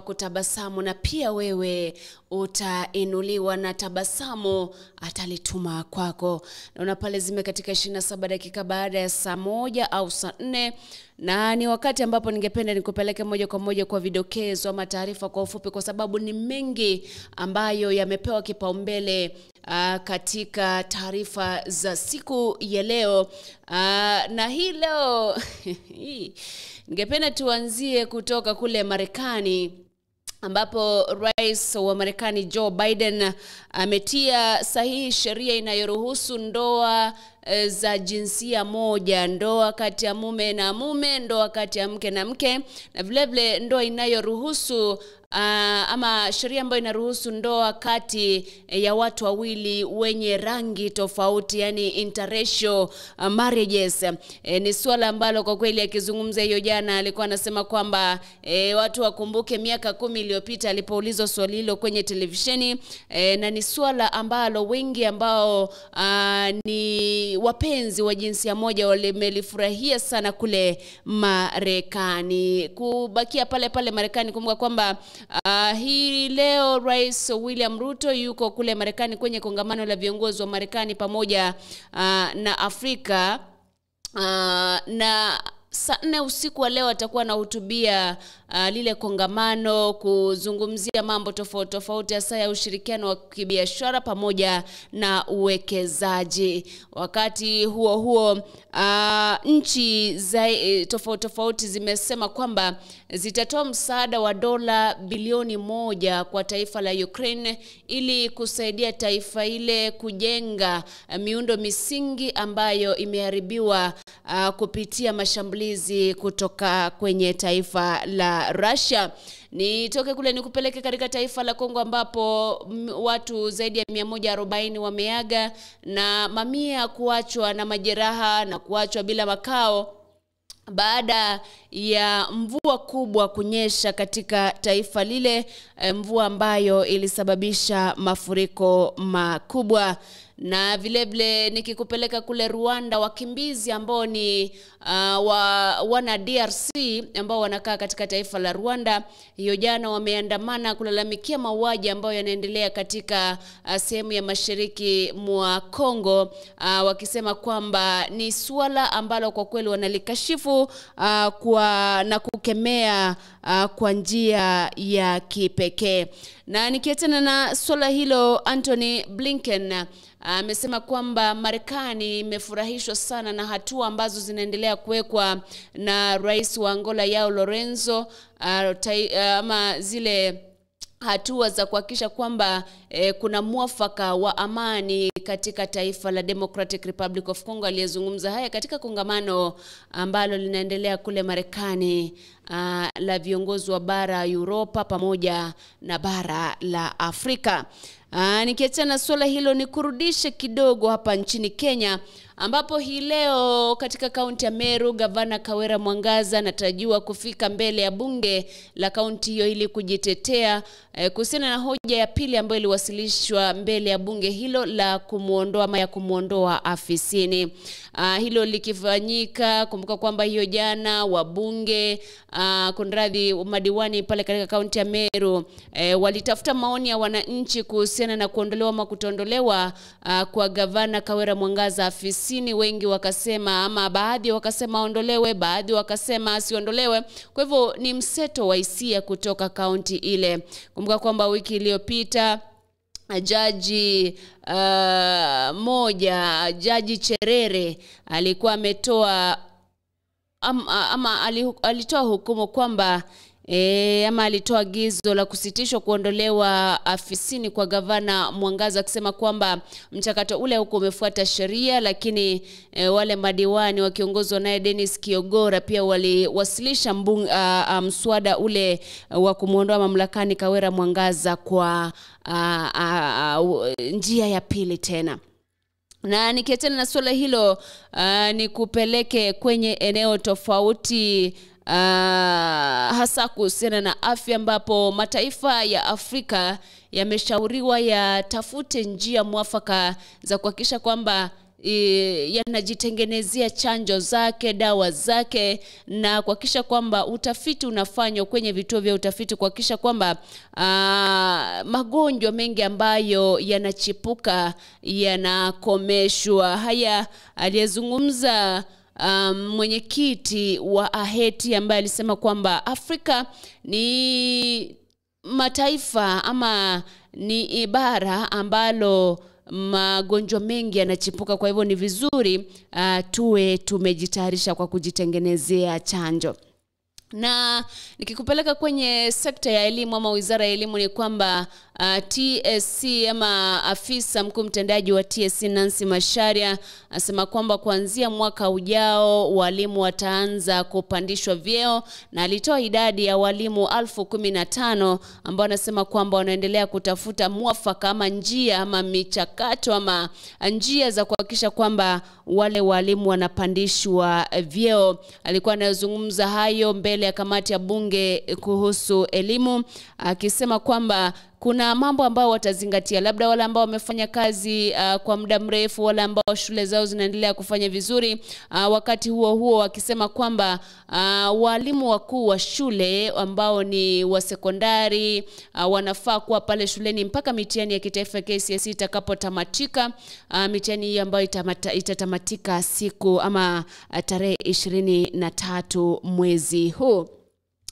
kutabasamu, na pia wewe utainuliwa na tabasamu atalituma kwako. Naona pale zimekatika 27 dakika baada ya saa 1 au saa 4, na ni wakati ambapo ningependa nikupeleke moja kwa moja kwa vidokezo ama taarifa kwa ufupi, kwa sababu ni mengi ambayo yamepewa kipaumbele katika taarifa za siku ya leo. Na hii leo ningependa tuanzie kutoka kule Marekani, ambapo Rais wa Marekani Joe Biden ametia sahihi sheria inayoruhusu ndoa za jinsia moja, ndoa kati ya mume na mume, ndoa kati ya mke na mke, na vile vile ndoa inayoruhusu ama sheria ambayo inaruhusu ndoa kati ya watu wawili wenye rangi tofauti, yani interracial marriages. Ni swala ambalo kwa kweli akizungumza hiyo jana alikuwa anasema kwamba watu wakumbuke miaka 10 iliyopita alipoulizwa swali hilo kwenye televisheni, na ni swala ambalo wengi ambao ni wapenzi wa jinsia moja wamelifurahia sana kule Marekani. Kubakia pale pale Marekani, kumbuka kwamba hii leo Rais William Ruto yuko kule Marekani kwenye kongamano la viongozi wa Marekani pamoja na Afrika, na saa 4 usiku wa leo atakuwa anahutubia lile kongamano kuzungumzia mambo tofauti tofauti, hasa ya ushirikiano wa kibiashara pamoja na uwekezaji. Wakati huo huo, nchi za tofauti tofauti zimesema kwamba zitatoa msaada wa dola bilioni 1 kwa taifa la Ukraine ili kusaidia taifa ile kujenga miundo misingi ambayo imeharibiwa kupitia mashambulizi kutoka kwenye taifa la Russia. Nitoke kule nikupeleke katika taifa la Kongo, ambapo watu zaidi ya 140 wameaga na mamia kuachwa na majeraha na kuachwa bila makao baada ya mvua kubwa kunyesha katika taifa lile, mvua ambayo ilisababisha mafuriko makubwa. Na vile vile nikikupeleka kule Rwanda, wakimbizi ambao ni wana DRC ambao wanakaa katika taifa la Rwanda hiyo jana wameandamana kulalamikia mauaji ambayo yanaendelea katika sehemu ya mashariki mwa Kongo, wakisema kwamba ni suala ambalo kwa kweli wanalikashifu na kukemea kwa njia ya kipekee. Na nikiachana na suala hilo, Anthony Blinken amesema kwamba Marekani imefurahishwa sana na hatua ambazo zinaendelea kuwekwa na Rais wa Angola João Lourenço, ama zile hatua za kuhakikisha kwamba kuna mwafaka wa amani katika taifa la Democratic Republic of Congo. Aliyezungumza haya katika kongamano ambalo linaendelea kule Marekani la viongozi wa bara Europa pamoja na bara la Afrika. Nikiachana swala hilo, nikurudishe kidogo hapa nchini Kenya, ambapo hii leo katika kaunti ya Meru, Gavana Kawera Mwangaza anatarajiwa kufika mbele ya bunge la kaunti hiyo ili kujitetea kuhusiana na hoja ya pili ambayo iliwasilishwa mbele ya bunge hilo la kumuondoa ama ya kumuondoa afisini. Hilo likifanyika, kumbuka kwamba hiyo jana wabunge kunradhi, madiwani pale katika kaunti ya Meru walitafuta maoni ya wananchi kuhusiana na kuondolewa ama kutondolewa kwa Gavana Kawera Mwangaza afisini. Wengi wakasema, ama baadhi wakasema aondolewe, baadhi wakasema asiondolewe. Kwa hivyo ni mseto wa hisia kutoka kaunti ile. Kumbuka kwamba wiki iliyopita jaji moja, Jaji Cherere alikuwa ametoa ama alitoa hukumu kwamba ama alitoa agizo la kusitishwa kuondolewa afisini kwa Gavana Mwangaza, akisema kwamba mchakato ule huko umefuata sheria, lakini wale madiwani wakiongozwa naye Dennis Kiogora pia waliwasilisha mswada ule wa kumuondoa mamlakani Kawera Mwangaza kwa njia ya pili tena. Na nikiachana na swala hilo, nikupeleke kwenye eneo tofauti, hasa kuhusiana na afya, ambapo mataifa ya Afrika yameshauriwa yatafute njia mwafaka za kuhakikisha kwamba yanajitengenezea chanjo zake, dawa zake, na kuhakikisha kwamba utafiti unafanywa kwenye vituo vya utafiti kuhakikisha kwamba magonjwa mengi ambayo yanachipuka yanakomeshwa. Haya aliyezungumza mwenyekiti wa Aheti ambaye alisema kwamba Afrika ni mataifa ama ni bara ambalo magonjwa mengi yanachipuka, kwa hivyo ni vizuri tuwe tumejitayarisha kwa kujitengenezea chanjo. Na nikikupeleka kwenye sekta ya elimu ama wizara ya elimu ni kwamba TSC ama afisa mkuu mtendaji wa TSC Nancy Macharia asema kwamba kuanzia mwaka ujao walimu wataanza kupandishwa vyeo, na alitoa idadi ya walimu 15,000 ambao anasema kwamba wanaendelea kutafuta mwafaka ama njia ama michakato ama njia za kuhakikisha kwamba wale walimu wanapandishwa vyeo. Alikuwa anazungumza hayo mbele ya kamati ya bunge kuhusu elimu, akisema kwamba kuna mambo ambayo watazingatia, labda wale ambao wamefanya kazi kwa muda mrefu, wale ambao shule zao zinaendelea kufanya vizuri. Wakati huo huo akisema kwamba walimu wakuu wa shule ambao ni wa sekondari wanafaa kuwa pale shuleni mpaka mitihani ya kitaifa KCSE itakapotamatika, mitihani hiyo ambayo itatamatika siku ama tarehe 23 mwezi huu.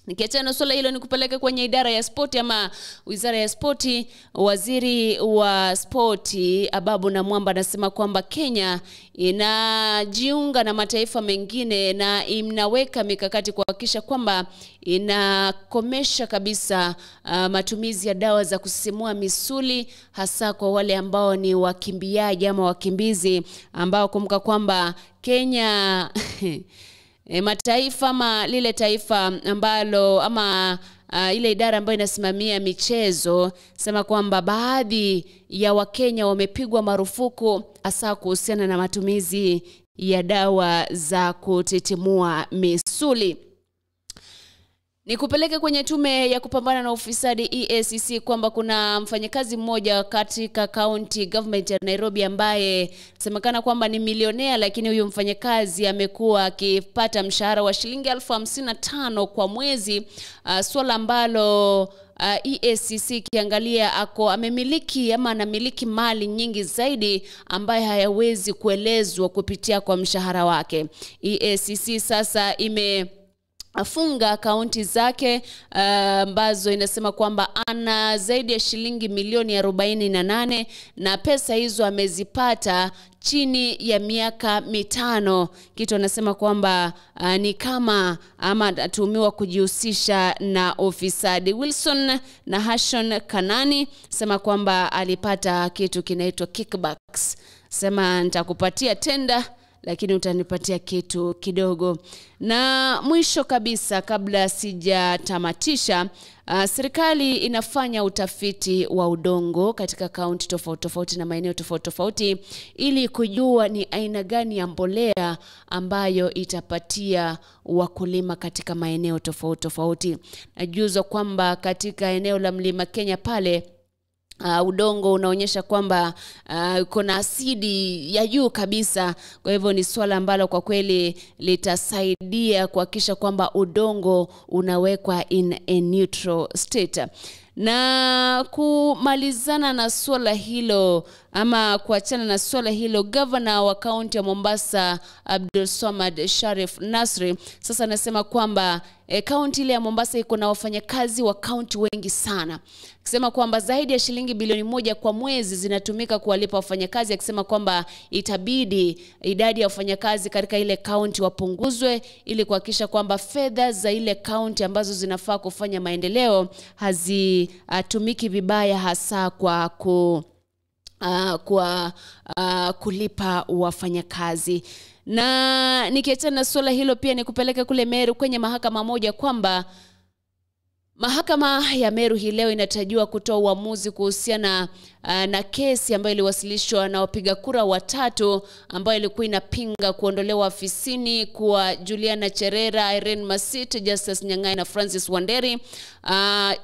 Nikiachana na swala hilo nikupeleke kwenye idara ya spoti ama wizara ya spoti. Waziri wa spoti Ababu Namwamba anasema kwamba Kenya inajiunga na mataifa mengine na inaweka mikakati kuhakikisha kwamba inakomesha kabisa matumizi ya dawa za kusisimua misuli, hasa kwa wale ambao ni wakimbiaji ama wakimbizi, ambao kumbuka kwamba Kenya mataifa ama lile taifa ambalo ama ile idara ambayo inasimamia michezo sema kwamba baadhi ya Wakenya wamepigwa marufuku hasa kuhusiana na matumizi ya dawa za kutitimua misuli. Nikupeleke kwenye tume ya kupambana na ufisadi EACC kwamba kuna mfanyakazi mmoja katika county government ya Nairobi ambaye semekana kwamba ni milionea, lakini huyu mfanyakazi amekuwa akipata mshahara wa shilingi 55,000 kwa mwezi, swala ambalo EACC kiangalia ako amemiliki ama anamiliki mali nyingi zaidi ambaye hayawezi kuelezwa kupitia kwa mshahara wake. EACC sasa ime afunga akaunti zake ambazo inasema kwamba ana zaidi ya shilingi milioni 48 na pesa hizo amezipata chini ya miaka 5. Kitu anasema kwamba ni kama ama atuhumiwa kujihusisha na ufisadi. Wilson na Hashon Kanani sema kwamba alipata kitu kinaitwa kickbacks. Sema nitakupatia tenda lakini utanipatia kitu kidogo. Na mwisho kabisa kabla sijatamatisha, serikali inafanya utafiti wa udongo katika kaunti tofauti tofauti na maeneo tofauti tofauti ili kujua ni aina gani ya mbolea ambayo itapatia wakulima katika maeneo tofauti tofauti. Najuzwa kwamba katika eneo la Mlima Kenya pale udongo unaonyesha kwamba kuna asidi ya juu kabisa. Kwa hivyo ni swala ambalo kwa kweli litasaidia kuhakikisha kwamba udongo unawekwa in a neutral state. Na kumalizana na swala hilo ama kuachana na swala hilo, governor wa kaunti ya Mombasa Abdul Swamad Sharif Nasri sasa anasema kwamba kaunti ile ya Mombasa iko na wafanyakazi wa kaunti wengi sana, akisema kwamba zaidi ya shilingi bilioni 1 kwa mwezi zinatumika kuwalipa wafanyakazi, akisema kwamba itabidi idadi ya wafanyakazi katika ile kaunti wapunguzwe ili kuhakikisha kwamba fedha za ile kaunti ambazo zinafaa kufanya maendeleo hazitumiki vibaya, hasa kwa kulipa wafanyakazi. Na nikiachana na swala hilo pia nikupeleke kule Meru kwenye mahakama moja kwamba Mahakama ya Meru hii leo inatarajiwa kutoa uamuzi kuhusiana na kesi ambayo iliwasilishwa na wapiga kura watatu ambayo ilikuwa inapinga kuondolewa afisini kwa Juliana Cherera, Irene Masit, Justus Nyangai na Francis Wanderi.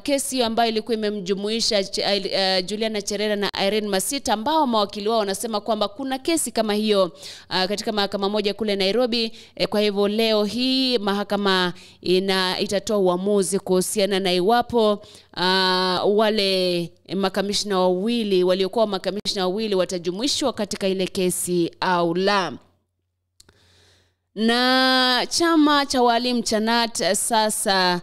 Kesi ambayo ilikuwa imemjumuisha Juliana Cherera na Irene Masit, ambao mawakili wao wanasema kwamba kuna kesi kama hiyo katika mahakama moja kule Nairobi. Kwa hivyo leo hii mahakama itatoa uamuzi kuhusiana na iwapo wale makamishna wawili waliokuwa makamishna wawili watajumuishwa katika ile kesi au la. Na chama cha walimu cha KNUT sasa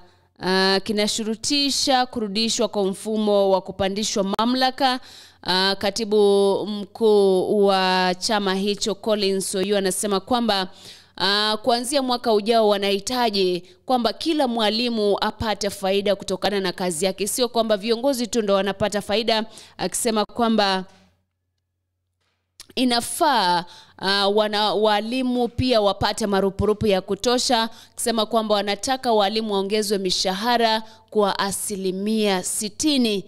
kinashurutisha kurudishwa kwa mfumo wa kupandishwa mamlaka. Katibu mkuu wa chama hicho Collins Oyu anasema kwamba kuanzia mwaka ujao wanahitaji kwamba kila mwalimu apate faida kutokana na kazi yake, sio kwamba viongozi tu ndo wanapata faida, akisema kwamba inafaa walimu pia wapate marupurupu ya kutosha, kusema kwamba wanataka walimu waongezwe mishahara kwa 60%.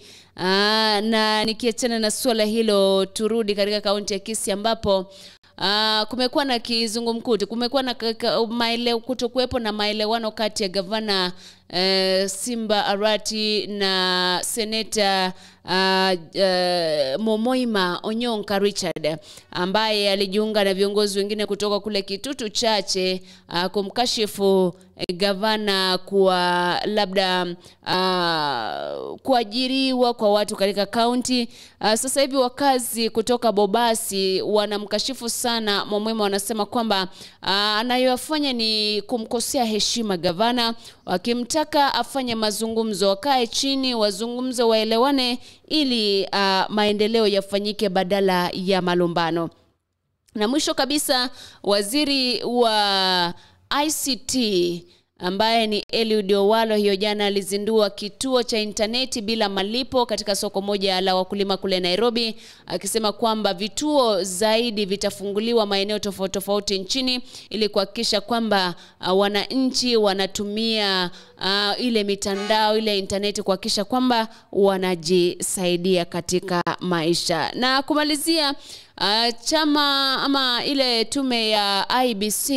Na nikiachana na suala hilo, turudi katika kaunti ya Kisii ambapo kumekuwa na kizungumkuti, kumekuwa na kutokuwepo na maelewano kati ya gavana Simba Arati na seneta Momoima Onyonka Richard, ambaye alijiunga na viongozi wengine kutoka kule Kitutu Chache kumkashifu gavana kwa labda kuajiriwa kwa watu katika kaunti. Sasa hivi wakazi kutoka Bobasi wanamkashifu sana Momoima, wanasema kwamba anayofanya ni kumkosea heshima gavana, wakimtaka afanye mazungumzo, wakae chini wazungumze, waelewane ili maendeleo yafanyike badala ya malumbano. Na mwisho kabisa, waziri wa ICT ambaye ni Eliud Owalo hiyo jana alizindua kituo cha interneti bila malipo katika soko moja la wakulima kule Nairobi, akisema kwamba vituo zaidi vitafunguliwa maeneo tofauti tofauti nchini ili kuhakikisha kwamba wananchi wanatumia ile mitandao, ile interneti kuhakikisha kwamba wanajisaidia katika maisha. Na kumalizia, chama ama ile tume ya IEBC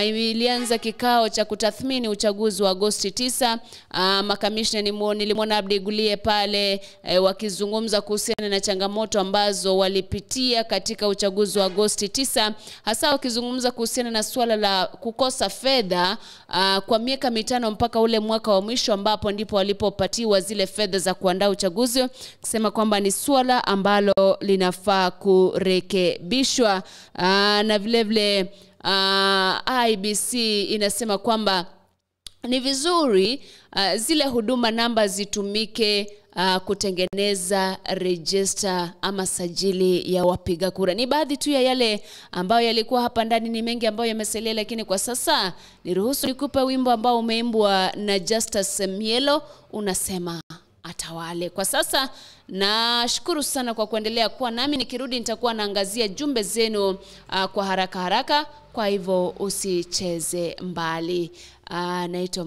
ilianza kikao cha kutathmini uchaguzi wa Agosti 9. Makamishna nilimwona Abdi Gulie pale wakizungumza kuhusiana na changamoto ambazo walipitia katika uchaguzi wa Agosti 9, hasa wakizungumza kuhusiana na suala la kukosa fedha kwa miaka 5 mpaka ule mwaka wa mwisho ambapo ndipo walipopatiwa zile fedha za kuandaa uchaguzi, kusema kwamba ni suala ambalo linafaa kurekebishwa. Na vile vile IEBC inasema kwamba ni vizuri zile huduma namba zitumike kutengeneza register ama sajili ya wapiga kura. Ni baadhi tu ya yale ambayo yalikuwa hapa ndani, ni mengi ambayo yamesalia, lakini kwa sasa niruhusu nikupe wimbo ambao umeimbwa na Justus Mielo, unasema atawale. Kwa sasa nashukuru sana kwa kuendelea kuwa nami. Nikirudi nitakuwa naangazia jumbe zenu kwa haraka haraka, kwa hivyo usicheze mbali. Naitwa